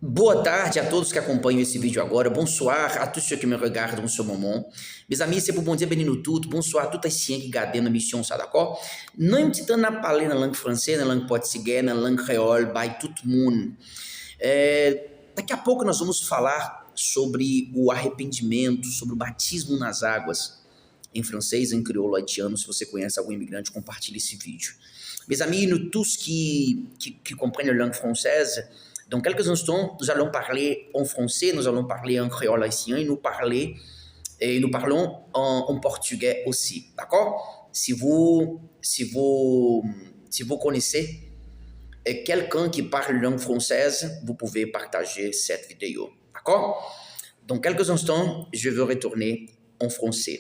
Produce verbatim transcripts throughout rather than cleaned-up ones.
Boa tarde a todos que acompanham esse vídeo agora. Bonsoir à tous ceux qui me regardent en ce moment. Mezanmi, se pou Bondye beni nou tout. Bonswa tout Ayisyen ki gade nan misyon sa, dakò? Nan yon ti tan n ap pale nan lang franse, nan lang pòtigè, nan lang kreyòl, bay tout moun. É, daqui a pouco nós vamos falar sobre o arrependimento, sobre o batismo nas águas. Em francês, em crioulo haitiano, se você conhece algum imigrante, compartilhe esse vídeo. Mes amis, nous tous qui, qui, qui comprennent la langue française, dans quelques instants, nous allons parler en français, nous allons parler en créole haïtien, et nous parler, et nous parlons en, en portugais aussi, d'accord? Si vous, si vous, si vous connaissez euh, quelqu'un qui parle langue française, vous pouvez partager cette vidéo, d'accord? Dans quelques instants, je vais retourner en français.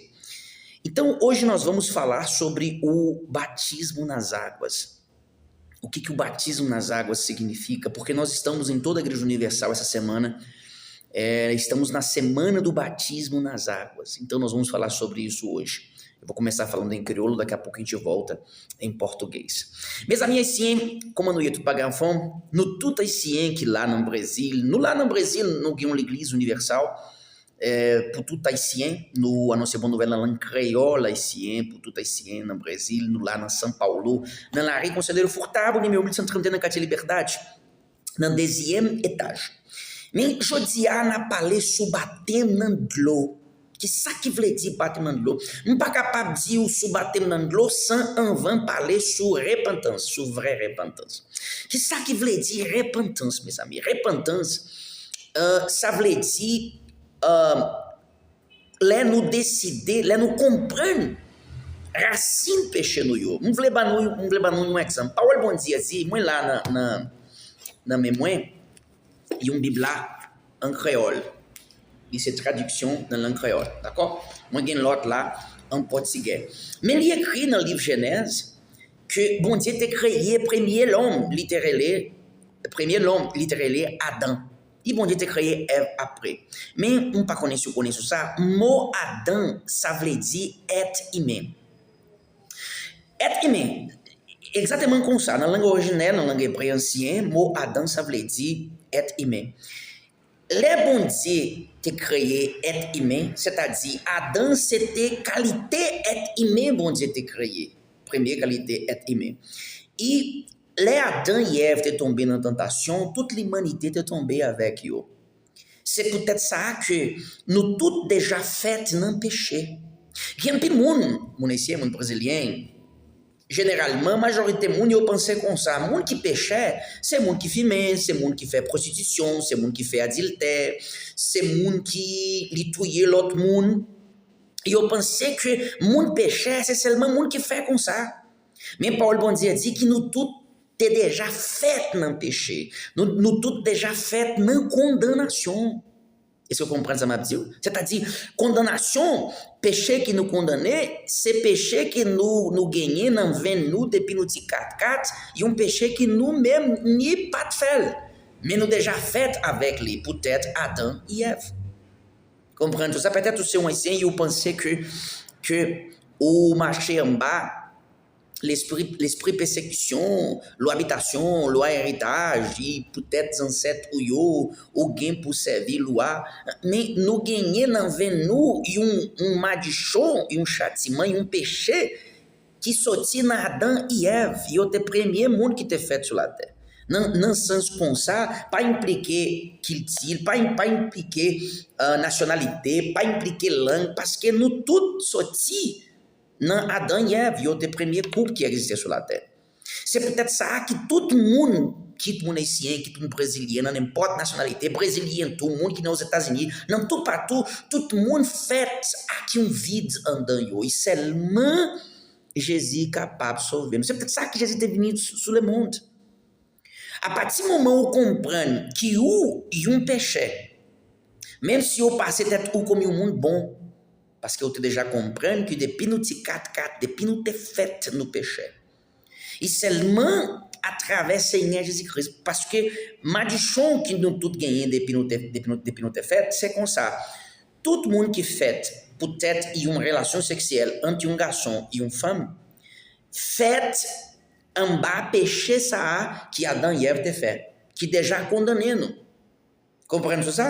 Então, hoje nós vamos falar sobre o batismo nas águas. O que, que o batismo nas águas significa? Porque nós estamos em toda a Igreja Universal essa semana. É, estamos na semana do batismo nas águas. Então, nós vamos falar sobre isso hoje. Eu vou começar falando em crioulo, daqui a pouco a gente volta em português. Mes amis haïtiens, kòman nou ye tout bagay anfòm? Nou tout Ayisyen ki la nan Brezil. Nou la nan Brezil, nou gen yon legliz universal. É, pou tout Ayisyen, nou anonse bon nouvèl nan lang kreyòl ayisyen, pou tout Ayisyen nan Brezil, nou la nan São Paulo, nan lari Conselheiro Furtado, nimewo mil san trannde nan katye Liberdade, nan dezyèm etaj. Men jodi a, n ap pale sou batèm nan dlo. Ki sa ki vle di batèm nan dlo? M pa kapab di w sou batèm nan dlo san anvan pale sou repantans, sou vrè repantans. Ki sa ki vle di repantans, mezanmi? Repantans, euh, sa vle di, euh, lè nou deside, lè nou konprann rasin peche nou yo. M vle ban nou, m vle ban nou yon egzanp. Pawòl Bondye di, mwen la nan, nan, nan men mwen, yon Bib la an kreyòl. Li se tradiksyon nan lang kreyòl, dakò? Mwen gen lòt la an pòtigè. Men li ekri nan liv Jenèz ke Bondye te kreye premye lòm, li te rele, premye lòm, li te rele Adan. E Bondye te kreye Èv apre. Men, m pa konnen si w konnen sou sa, mo Adan, sa vle di èt imen. Èt imen, egzakteman konsa, nan lang orijinèl, nan lang ebre ansyen, mo Adan, sa vle di èt imen. Lè Bondye te kreye èt imen, sètadi Adan se te kalite èt imen Bondye te kreye. Premye kalite èt imen. E lè Adan e Èv te tonbe nan tantasyon, tout limanite te tonbe avèk yo. Se poutèt sa ke nou tout deja fèt nan peche. Gen anpil moun, moun ayisyen, moun brezilyen, jeneralman, majorite moun yo panse konsa. Moun ki pechè, se moun ki fimen, se moun ki fè pwostitisyon, se moun ki fè adiltè, se moun ki li touye lòt moun. Yo panse ke moun pechè, se sèlman moun ki fè konsa. Men pawòl Bondye di ki nou tout te deja fèt nan peche. Nou, nou tout deja fèt nan kondanasyon. Èske w konprann sa m ap di w? Sètadi, kondanasyon, peche ki nou kondane, se peche ke nou, nou genyen nan venn nou depi nou ti katkat, yon peche ke nou menm ni pa t fè l. Men nou deja fèt avèk li, poutèt Adan e Èv. Konprann tou sa? Petèt ou se yon Ayisyen e ou panse ke, ke ou mache anba lespri, lespri pèsekisyon, lwa bitasyon, lwa eritaj, e poutèt zansèt ou yo, ou gen pou sèvi lwa. Men nou genyen nan venn nou yon, yon madichon, yon chatiman, yon peche ki soti nan Adan e Èv. Yo te premye moun ki te fèt sou latè. Nan, nan sans konsa, pa enplike kilti, pa, pa enplike, euh, nasyonalite, pa enplike lang, paske nou tout soti nan Adan e Èv, yo te premye koup ki egziste sou latè. Se poutèt sa a ki tout moun, kit moun ayisyen, kit moun brezilyen, nan nenpòt nasyonalite, brezilyen tou, moun ki nan Ozetazini, nan toupatou, tout moun fèt ak yon vid anndan yo. E sèlman Jezi kapab sove nou. Se poutèt sa ki Jezi te vini sou, sou lemonn. Apati moman ou konprann ki ou yon pechè, menm si ou pase tèt ou kòm yon moun bon, paske ou te deja konprann ke depi nou ti katkat, depi nou te fèt, nou pechè. E sèlman atravè Senyè Jezi Kris, paske madichon ki nou tout genyen depi nou te, depi nou, depi nou te fèt, se konsa. Tout moun ki fèt poutèt yon relasyon seksyèl ant yon gason e yon fanm, fèt anba peche sa a ki Adan e Èv te fè, ki deja kondane nou. Konprann sou sa?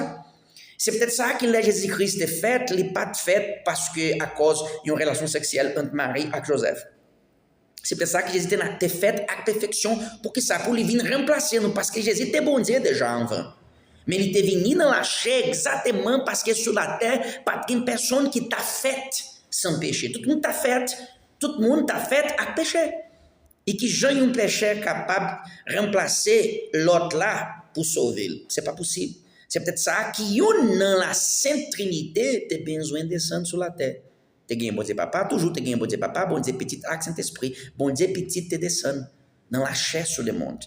Se petèt sa ki lè Jezi Kris te fèt, li pa t fèt paske akòz yon relasyon seksyèl ant Mari ak Jozèf. Se petèt sa ki Jezi te, te fèt ak pèfeksyon. Poukisa? Pou li vin ranplase nou, paske Jezi te Bondye deja anvan. Men li te vini nan lachè egzakteman paske sou latè, pa t gen pèsonn ki ta fèt san peche. Tout moun ta fèt, tout moun ta fèt ak peche. E ki jan yon pechè kapab ranplase lòt la pou sove l? Se pa posib. Se petèt sa ki youn nan la Sent Trinite te bezwen desann sou latè. Te gen Bondye Papa, toujou te gen Bondye Papa, Bondye Pitit ak Sentespri. Bondye Pitit te desann nan lachè sou lemonn.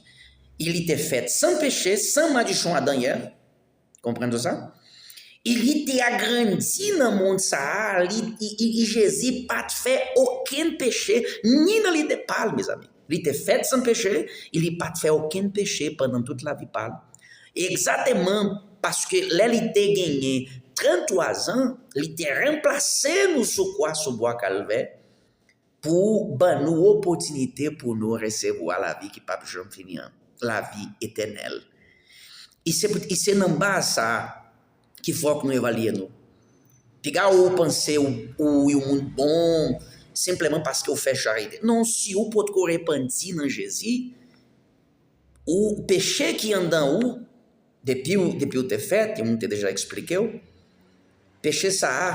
E li te fèt san peche, san madichon Adan Èv. Konprann tou sa? E li te agrandi nan mond sa a, li, li, li, Jezi pa t fè okenn peche, ni nan lide pa l, mezanmi. Li te fèt san peche, e li pa t fè okenn peche pandan tout lavi pa l. Egzakteman, paske lè li te genyen tranntwa zan, li te ranplase nou sou kwa, sou bwa Kalvè, pou ban nou opòtinite pou nou resevwa lavi ki p ap janm fini an, lavi etènèl. E se, e se nan baz sa a ki fòk nou evalye nou. Piga ou panse ou, ou yon moun bon, senpleman paske ou fè charite. Non, si ou potko repanti nan Jezi, ou peche ki anndan ou, depi w, depi w te fèt, e m te deja eksplike w, peche sa a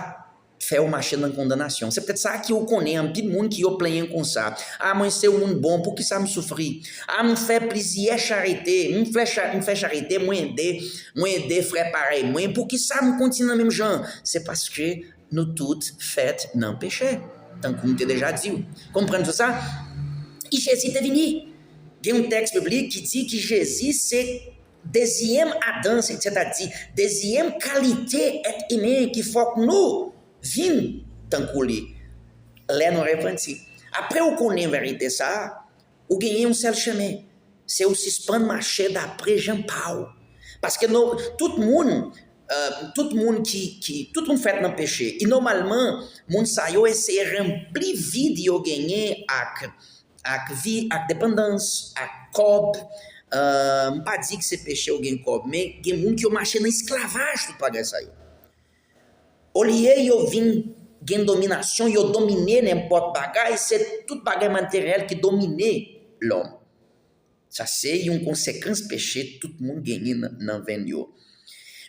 fè w mache nan kondanasyon. Se petèt sa ki ou konnen anpil moun ki yo plenyen konsa. A, mwen se yon moun bon, poukisa m soufri? A, m fè plizyè charite, m fè cha-, m fè charite, mwen ede, mwen ede frè parèy mwen, poukisa m kontinye nan menm jan? Se paske nou tout fèt nan peche, tankou m te deja di w. Konprann tou sa? E Jezi te vini. Gen yon tèks biblik ki di ki Jezi se dezyèm Adan, se, sètadi dezyèm kalite èt imen ki fòk nou vin tankou li lè nou repanti. Apre ou konnen verite sa a, ou genyen yon sèl chemen, se ou sispann mache dapre jan pa w. Paske nou, tout moun, euh, tout moun ki, ki, tout moun fèt nan peche. E nòmalman, moun sa yo eseye ranpli vid yo genyen ak, ak vi, ak depandans, ak kòb. Euh, m pa di ke se peche ou gen kòb, men gen moun ki yo mache nan esklavaj tout bagay sa yo. Olye yo vin gen dominasyon, yo domine nenpòt bagay, se tout bagay materyèl ki domine lòm. Sa se yon konsekans peche tout moun genyen nan, nan venn yo.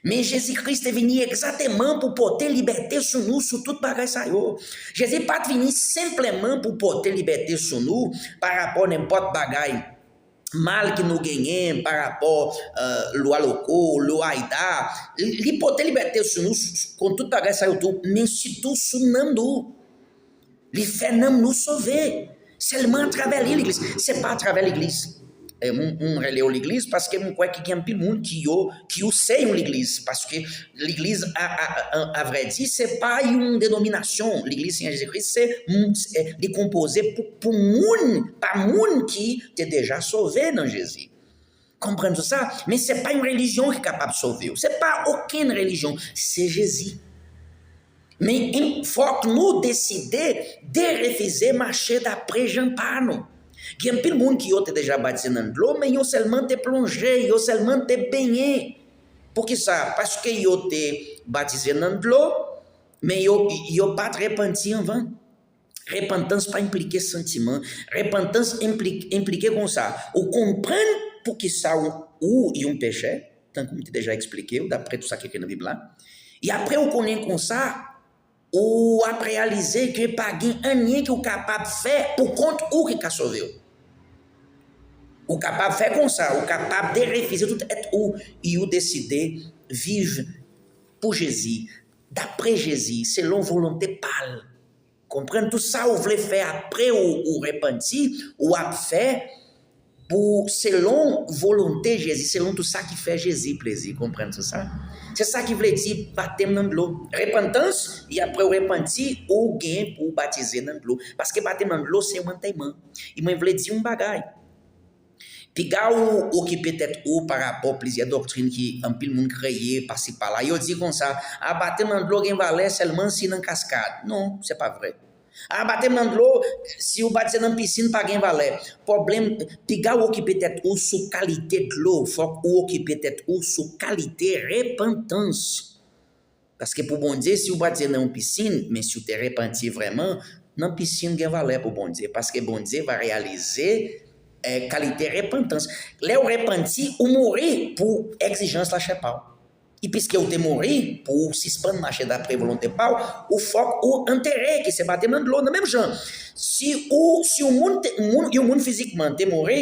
Men Jezi Kris te vini egzakteman pou pote libète sou nou, sou tout bagay sa yo. Jezi pa t vini senpleman pou pote libète sou nou pa rapò nenpòt bagay mal ke nou genyen pa rapò, euh, lwa loko, lwa Ayda. Li, li pote libète sou nou, s-, s-, kont tout bagay sa yo tou, men sitou sou nanm nou. Li fè nanm nou sove. Sèlman atravè li, legliz. Se pa atravè legliz. E m, m rele yo legliz paske m kwè ki gen anpil moun ki yo, ki yo se yon legliz. Paske legliz, a, a, a, a vrè di, se pa yon denominasyon. Legliz Senyè Jezi Kris, se, m, se, li konpoze pou, pou moun, pa moun ki te deja sove nan Jezi. Konprann tou sa? Men se pa yon relijyon ki kapab sove w. Se pa okenn relijyon. Se Jezi. Men, fòk nou deside de refize mache dapre jan pa nou. Gen anpil moun ki yo te deja batize nan dlo, men yo sèlman te plonje, yo sèlman te benyen. Poukisa? Paske yo te batize nan dlo, men yo, yo pa t repanti anvan. Repantans pa enplike santiman. Repantans enpli-, enplike konsa. Ou konprann poukisa ou, ou yon pechè, tankou m te deja eksplike w, dapre tou sa ki ekri nan Bib la. E apre ou konnen konsa, ou ap reyalize ke pa gen anyen ke w kapab fè pou kont ou ki ka sove w. Ou kapab fè konsa, ou kapab derefize tout èt ou, e ou deside viv pou Jezi, dapre Jezi, selon volonte pa l. Konprann tou sa ou vle fè apre ou, ou repanti, ou ap fè pou selon volonte Jezi, selon tou sa ki fè Jezi plezi. Konprann tou sa? Se sa ki vle di batèm nan dlo. Repantans, e apre ou repanti, ou gen pou ou batize nan dlo. Paske batèm nan dlo se yon antèyman. E mwen vle di yon bagay. Piga ou okipe tèt ou pa rapò plizyè doktrin ki anpil moun kreye pasi pala. Yo di konsa, a, batèm nan dlo gen valè sèlman si nan kaskad. Non, se pa vre. A, batèm nan dlo, si w batize nan pisin, pa gen valè. Pwoblèm, piga w okipe tèt ou sou kalite dlo, fòk ou okipe tèt ou sou kalite repantans. Paske pou Bondye, si w batize nan yon pisin, men si w te repanti vrèman, nan pisin gen valè pou Bondye. Paske Bondye va reyalize, eh, kalite repantans. Lè w repanti, ou mouri pou egzijans lachè pa w. E piske w te mouri pou w sispann mache dapre volonte pa w, ou fòk ou antere, ki se batèm nan dlo. Nan menm jan, si ou, si yon moun, te, moun, yon moun fizikman te mouri,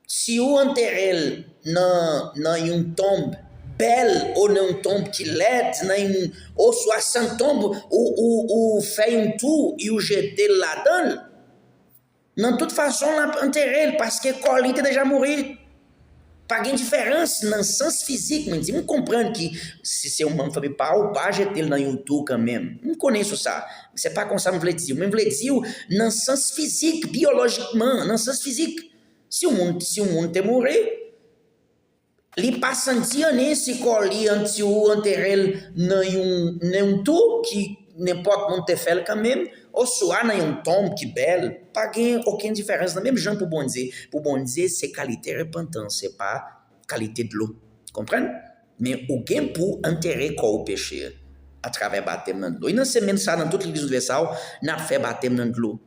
si ou antere l nan, nan yon tonb bèl ou nan yon tonb ki lèd, nan yon, oswa san tonb, ou, ou, ou fè yon tou e ou jete l ladan l, nan tout fason, l ap antere l, paske kò li te deja mouri. Pa gen diferans nan sans fizik. Mwen di, m konprann ki si se yon manm fanmi pa w, pa jete l nan yon tou kanmenm. M konnen sou sa. Se pa konsa m vle di w. Men m vle di w nan sans fizik, byolojikman, nan sans fizik. Si yon moun, si yon moun te mouri, li pa santi anyen si kò li an, si ou antere l nan yon, nan yon tou ki nenpòt moun te fè l kanmenm, oswa nan yon tonb ki bèl, pa gen okenn diferans. Nan menm jan pou Bondye, pou Bondye, se kalite repantans, se pa kalite dlo. Konprann? Men ou gen pou antere kò w peche atravè batèm nan dlo. E nan semèn sa, nan tout legliz inivèsal, n ap fè batèm nan dlo.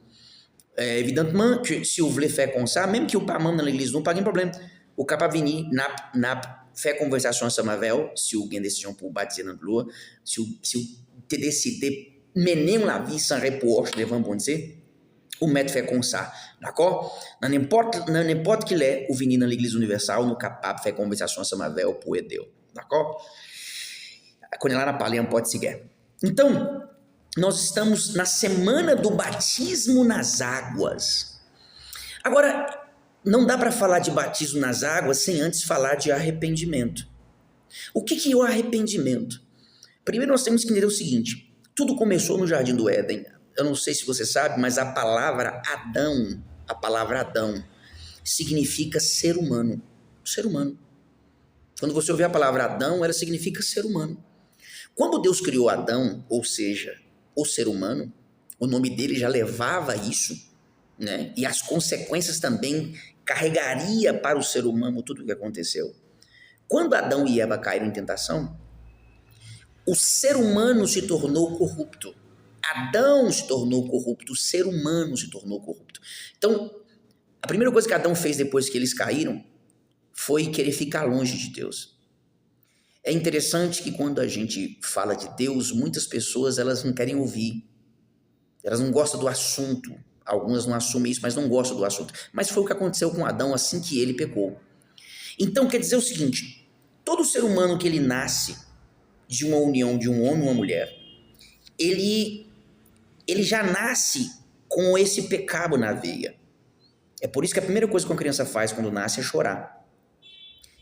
Eh, evidantman ke si w vle fè konsa, menm ke w pa manm nan legliz nou, pa gen pwoblèm. Ou kapab vini, n ap, n ap fè konvèsasyon ansanm avè w, si w gen desizyon pou w batize nan dlo, si w, si w te deside mennen yon lavi san repwòch devan Bondye, ou mèt fè konsa, dakò? Nan nenpòt, nan nenpòt ki lè ou vini nan legliz inivèsal, nou kapab fè konvèsasyon ansanm avè w pou ede w, dakò? Kounye a la, n ap pale an pòtigè. Então, nós estamos na semana do batismo nas águas. Agora, não dá para falar de batismo nas águas sem antes falar de arrependimento. O que que é o arrependimento? Primeiro, nós temos que entender o seguinte: tudo começou no Jardim do Éden. Eu não sei se você sabe, mas a palavra Adão, a palavra Adão, significa ser humano. Ser humano. Quando você ouvir a palavra Adão, ela significa ser humano. Quando Deus criou Adão, ou seja, o ser humano, o nome dele já levava isso, né? E as consequências também carregaria para o ser humano tudo o que aconteceu. Quando Adão e Eva caíram em tentação, o ser humano se tornou corrupto. Adão se tornou corrupto, o ser humano se tornou corrupto. Então, a primeira coisa que Adão fez depois que eles caíram foi querer ficar longe de Deus. É interessante que quando a gente fala de Deus, muitas pessoas, elas não querem ouvir. Elas não gostam do assunto. Algumas não assumem isso, mas não gostam do assunto. Mas foi o que aconteceu com Adão assim que ele pecou. Então, quer dizer o seguinte: todo ser humano que ele nasce de uma união de um homem e uma mulher, ele, ele já nasce com esse pecado na veia. É por isso que a primeira coisa que uma criança faz quando nasce é chorar.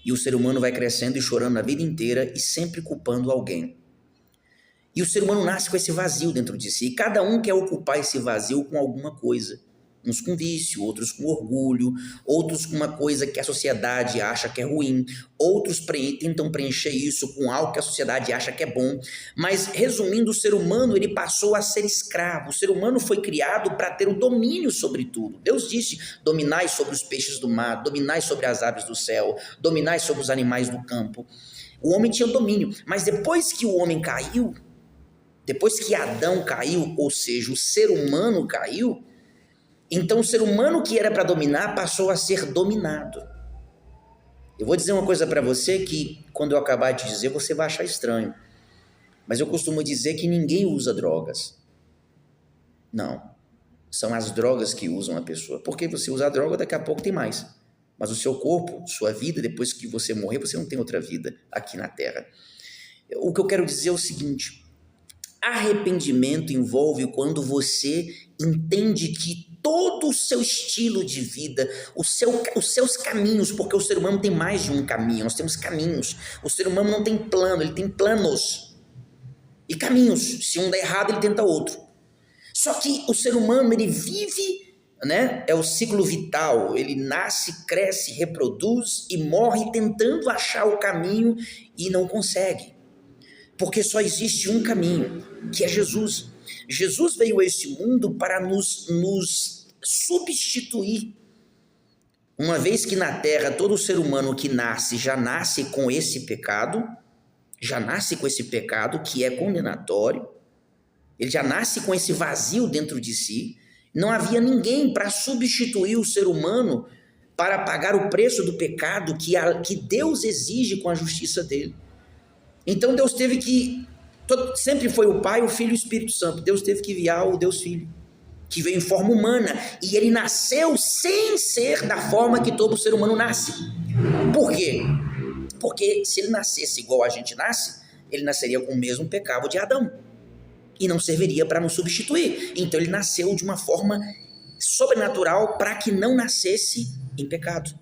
E o ser humano vai crescendo e chorando a vida inteira e sempre culpando alguém. E o ser humano nasce com esse vazio dentro de si. E cada um quer ocupar esse vazio com alguma coisa. Uns com vício, outros com orgulho, outros com uma coisa que a sociedade acha que é ruim, outros pre tentam preencher isso com algo que a sociedade acha que é bom. Mas, resumindo, o ser humano, ele passou a ser escravo. O ser humano foi criado para ter o domínio sobre tudo. Deus disse: "Dominai sobre os peixes do mar, dominai sobre as aves do céu, dominai sobre os animais do campo." O homem tinha domínio. Mas depois que o homem caiu, depois que Adão caiu, ou seja, o ser humano caiu, então o ser humano que era para dominar passou a ser dominado. Eu vou dizer uma coisa para você que, quando eu acabar de dizer, você vai achar estranho. Mas eu costumo dizer que ninguém usa drogas. Não. São as drogas que usam a pessoa. Porque você usa a droga, daqui a pouco tem mais. Mas o seu corpo, sua vida, depois que você morrer, você não tem outra vida aqui na terra. O que eu quero dizer é o seguinte: arrependimento envolve quando você entende que todo o seu estilo de vida, o seu, os seus caminhos, porque o ser humano tem mais de um caminho, nós temos caminhos. O ser humano não tem plano, ele tem planos e caminhos. Se um der errado, ele tenta outro. Só que o ser humano, ele vive, né? É o ciclo vital. Ele nasce, cresce, reproduz e morre tentando achar o caminho e não consegue. Porque só existe um caminho, que é Jesus. Jesus veio a esse mundo para nos, nos substituir. Uma vez que na terra todo ser humano que nasce já nasce com esse pecado, já nasce com esse pecado que é condenatório, ele já nasce com esse vazio dentro de si, não havia ninguém para substituir o ser humano para pagar o preço do pecado que, a, que Deus exige com a justiça dele. Então Deus teve que. Todo, sempre foi o Pai, o Filho e o Espírito Santo. Deus teve que enviar o Deus Filho, que veio em forma humana. E ele nasceu sem ser da forma que todo ser humano nasce. Por quê? Porque se ele nascesse igual a gente nasce, ele nasceria com o mesmo pecado de Adão. E não serviria para nos substituir. Então ele nasceu de uma forma sobrenatural para que não nascesse em pecado.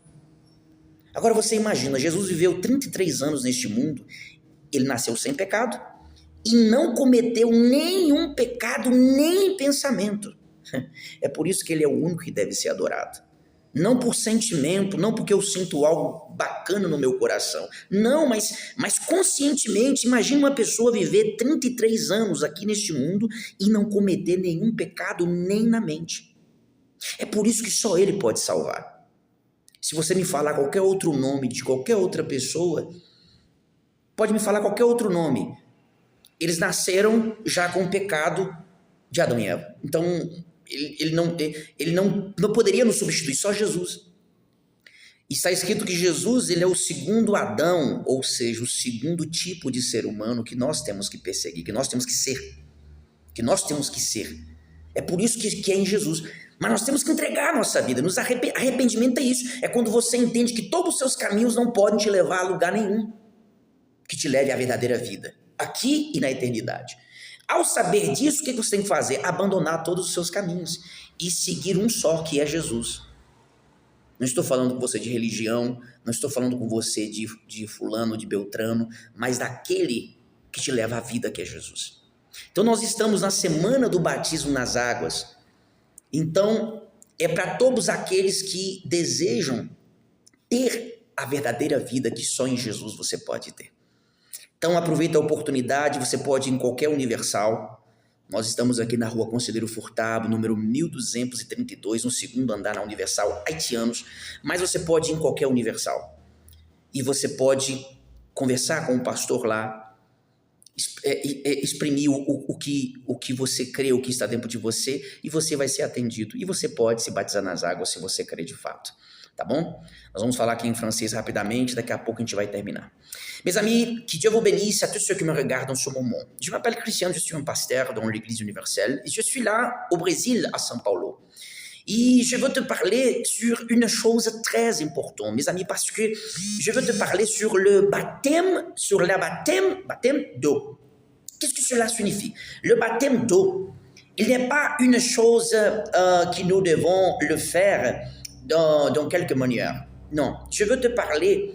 Agora você imagina, Jesus viveu trinta e três anos neste mundo, ele nasceu sem pecado e não cometeu nenhum pecado, nem em pensamento. É por isso que ele é o único que deve ser adorado. Não por sentimento, não porque eu sinto algo bacana no meu coração. Não, mas, mas conscientemente, imagina uma pessoa viver trinta e três anos aqui neste mundo e não cometer nenhum pecado nem na mente. É por isso que só ele pode salvar. Se você me falar qualquer outro nome de qualquer outra pessoa, pode me falar qualquer outro nome. Eles nasceram já com o pecado de Adão e Eva. Então, ele, ele, não, ele não, não poderia nos substituir, só Jesus. Está escrito que Jesus, ele é o segundo Adão, ou seja, o segundo tipo de ser humano que nós temos que perseguir, que nós temos que ser. Que nós temos que ser. É por isso que, que é em Jesus. Mas nós temos que entregar a nossa vida. Nos arrepe- arrependimento é isso. É quando você entende que todos os seus caminhos não podem te levar a lugar nenhum que te leve à verdadeira vida, aqui e na eternidade. Ao saber disso, o que você tem que fazer? Abandonar todos os seus caminhos e seguir um só, que é Jesus. Não estou falando com você de religião, não estou falando com você de, de fulano, de beltrano, mas daquele que te leva à vida, que é Jesus. Então, nós estamos na semana do batismo nas águas. Então, é para todos aqueles que desejam ter a verdadeira vida que só em Jesus você pode ter. Então, aproveita a oportunidade, você pode ir em qualquer Universal. Nós estamos aqui na rua Conselheiro Furtado, número mil duzentos e trinta e dois, no segundo andar, na Universal Haitianos. Mas você pode ir em qualquer Universal. E você pode conversar com o pastor lá, es- é- é- exprimir o, o, o que, o que você crê, o que está dentro de você, e você vai ser atendido. E você pode se batizar nas águas se você crê de fato. Tá bom? Nós vamos falar aqui em francês rapidamente, daqui a pouco a gente vai terminar. Mes amis, que Dieu vous bénisse à tous ceux qui me regardent en ce moment. Je m'appelle Christian, je suis un pasteur dans l'église universelle. Et je suis là au Brésil, à São Paulo. Et je veux te parler sur une chose très importante, mes amis, parce que je veux te parler sur le baptême, sur le baptême, baptême d'eau. Qu'est-ce que cela signifie? Le baptême d'eau, il n'est pas une chose euh, que nous devons le faire dans, dans quelque manière. Non, je veux te parler,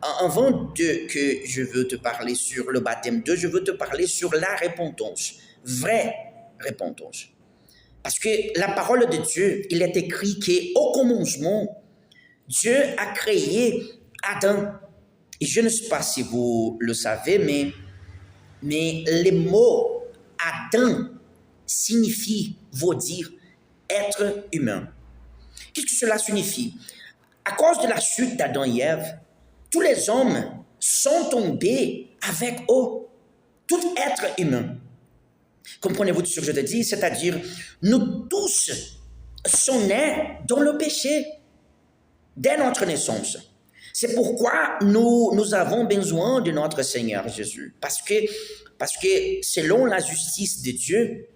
euh, avant de, que je veux te parler sur le baptême d'eau, je veux te parler sur la repentance, vraie repentance. Parce que la parole de Dieu, il est écrit que au commencement, Dieu a créé Adam. Et je ne sais pas si vous le savez, mais, mais le mot Adam signifie, veut dire être humain. Qu'est-ce que cela signifie? À cause de la chute d'Adam et Ève, tous les hommes sont tombés avec eux. Tout être humain. Comprenez-vous ce que je te dis? C'est-à-dire, nous tous sommes nés dans le péché dès notre naissance. C'est pourquoi nous, nous avons besoin de notre Seigneur Jésus. Parce que, parce que selon la justice de Dieu,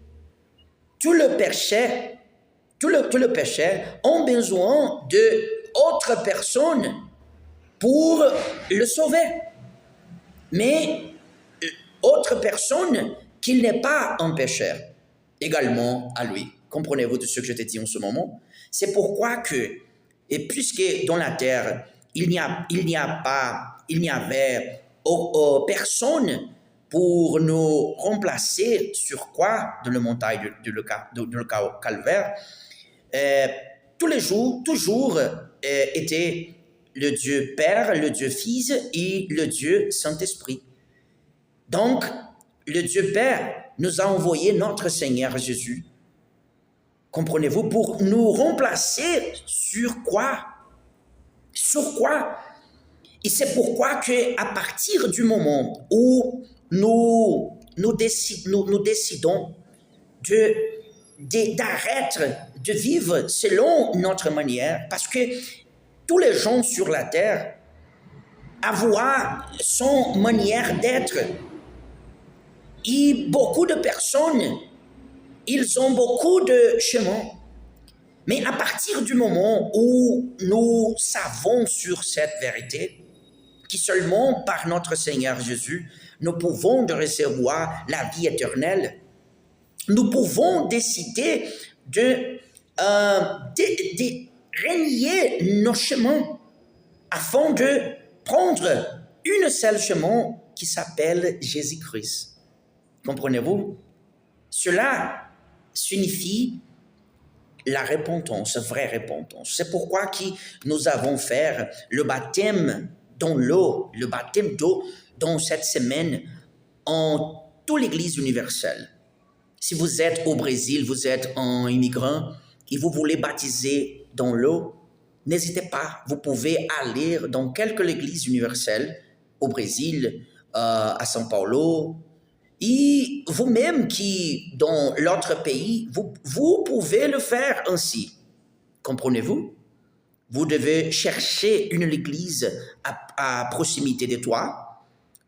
tout le péché, tout le, tout le péché ont besoin de autre personne pour le sauver. Mais euh, autre personne qu'il n'est pas un pécheur également à lui. Comprenez-vous tout ce que je te dis en ce moment? C'est pourquoi que, et puisque dans la terre, il n'y a, il n'y a pas, il n'y avait oh, oh, personne pour nous remplacer sur quoi dans le montagne de, de, de, de, de Calvaire, euh, tous les jours, toujours euh, était le Dieu Père, le Dieu Fils et le Dieu Saint-Esprit. Donc, le Dieu Père, nous a envoyé notre Seigneur Jésus, comprenez-vous, pour nous remplacer sur quoi? Sur quoi? Et c'est pourquoi que à partir du moment où nous, nous, déci- nous, nous décidons de, de- d'arrêter de vivre selon notre manière, parce que tous les gens sur la terre avoir son manière d'être. Et beaucoup de personnes, ils ont beaucoup de chemins. Mais à partir du moment où nous savons sur cette vérité, que seulement par notre Seigneur Jésus, nous pouvons de recevoir la vie éternelle, nous pouvons décider de, euh, de, de renier nos chemins afin de prendre une seule chemin qui s'appelle Jésus-Christ. Comprenez-vous? Cela signifie la repentance, vraie repentance. C'est pourquoi qui nous avons fait le baptême dans l'eau, le baptême d'eau dans cette semaine en toute l'Église universelle. Si vous êtes au Brésil, vous êtes un immigrant et vous voulez baptiser dans l'eau, n'hésitez pas, vous pouvez aller dans quelques églises universelles au Brésil, euh, à São Paulo, et vous-même qui dans l'autre pays, vous, vous pouvez le faire ainsi. Comprenez-vous? Vous devez chercher une église à, à proximité de toi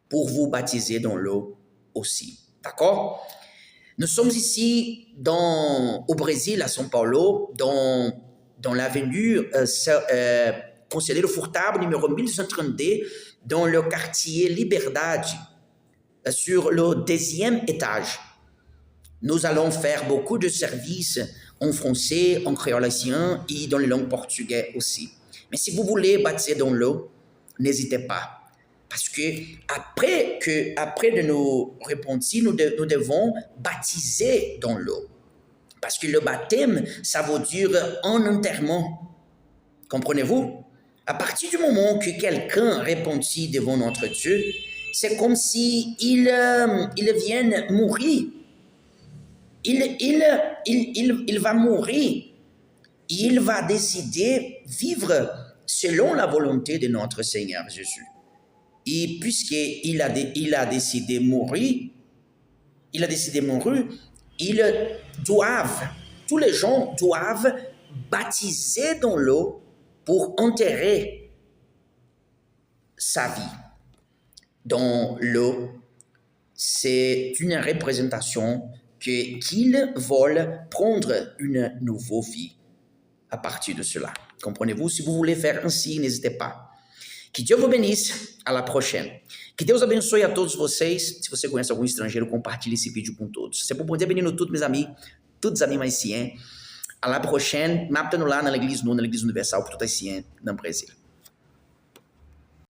pour vous baptiser dans l'eau aussi. D'accord? Nous sommes ici dans, au Brésil, à São Paulo, dans, dans l'avenue euh, euh, Conselheiro Furtado, numéro mille deux cent trente-deux, dans le quartier Liberdade, euh, sur le deuxième étage. Nous allons faire beaucoup de services en français, en créole haïtien et dans les langues portugais aussi. Mais si vous voulez baptiser dans l'eau, n'hésitez pas. Parce que après que, après de nos repentis, nous, de- nous devons baptiser dans l'eau. Parce que le baptême, ça veut dire un enterrement. Comprenez-vous? À partir du moment que quelqu'un repentit devant notre Dieu, c'est comme si il, euh, il vient mourir. Il, il, il, il, il va mourir. Il va décider vivre selon la volonté de notre Seigneur Jésus. Et puisqu'il a, dé- il a décidé mourir, il a décidé mourir, ils doivent, tous les gens doivent baptiser dans l'eau pour enterrer sa vie. Dans l'eau, c'est une représentation que qu'ils veulent prendre une nouvelle vie à partir de cela. Comprenez-vous? Si vous voulez faire ainsi, n'hésitez pas. Que Dieu vous bénisse. À la prochaine. Que Deus abençoe a todos vocês. Se você conhece algum estrangeiro, compartilhe esse vídeo com todos. Se pou Bondye beni nou tout, mezanmi, tout zanmi ayisyen. A la pwochèn, m ap tann nou la nan legliz nou, nan legliz inivèsal pou tout ayisyen nan Brezil.